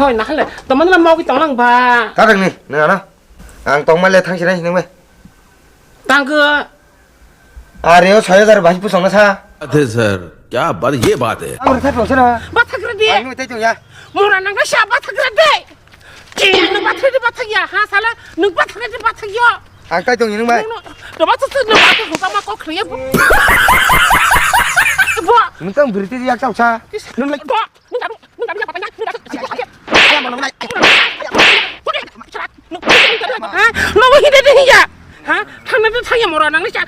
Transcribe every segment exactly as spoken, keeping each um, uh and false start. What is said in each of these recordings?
Hoi, na hale, to manla mogi tong lang ba. Ta dang ni, nang ano. Ang tong male thang sinai sinang bai. Tang ke. Are o soi hajar bai pusong na sa. बात है सर, क्या बात, ये बात है। Ang rikha tong sina. Ba thakra de. Ang nung tai tong ya. Mora nang na sha ba thakra de. Ki nung ba thakra de ba thak ya, ha sala, nung ba thakra de ba thak yo. Ang tai tong nung bai. Nung, nung, nung ba thak, nung ba thak, nung ba ma kok khriya bu. Bu. Nung tang birti yak tau sa. Nung lai. Bu. Nobo hide de hiya. Ha? Thangna de thangya mora nang ni cha.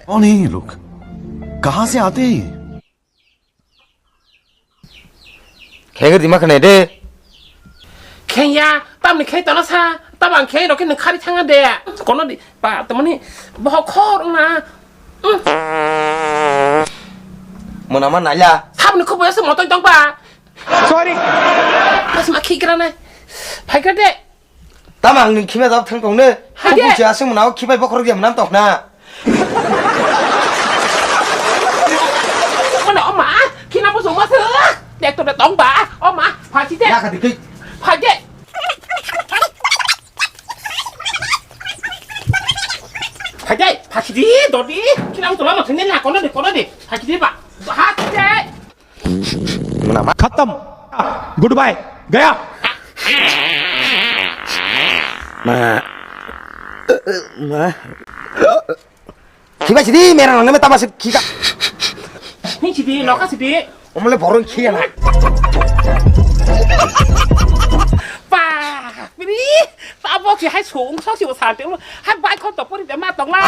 कौन है ये लोग? कहाँ से आते हैं ये? Khengir di ma khnai de. Khengya, tamni khei tona sa, tabang khei rokhe nung khari thanga de. Kono di, pa, tamani, bohok khor na. Mona ma naila. Sabni khubo ese motoi tong pa. Sorry. Mas ma khigra nai. Phai kra de. Tama ang nung khima jawab thang tong ne. Hage. Khubo se asung mona o khibai bokhorok ya mnam tok na. Mana oma, kina bo joma se. Dek to de tong ba. Oma, phachi de. Ya ka dikei. Phachi de. Phachi de, phachi de, dodi. Kina bo tola ma thene na kono de, kono de. Phachi de ba. Ha de. Mana ma. खत्म। Goodbye. गया। Ma. Ma. Khiba sidi, merang nang tama sidi khika. Ni sidi, noka sidi. Omle borong khiya na. Pa, bini, tabo si hai sung so si sante. Hai bai khon to pori de ma tong la.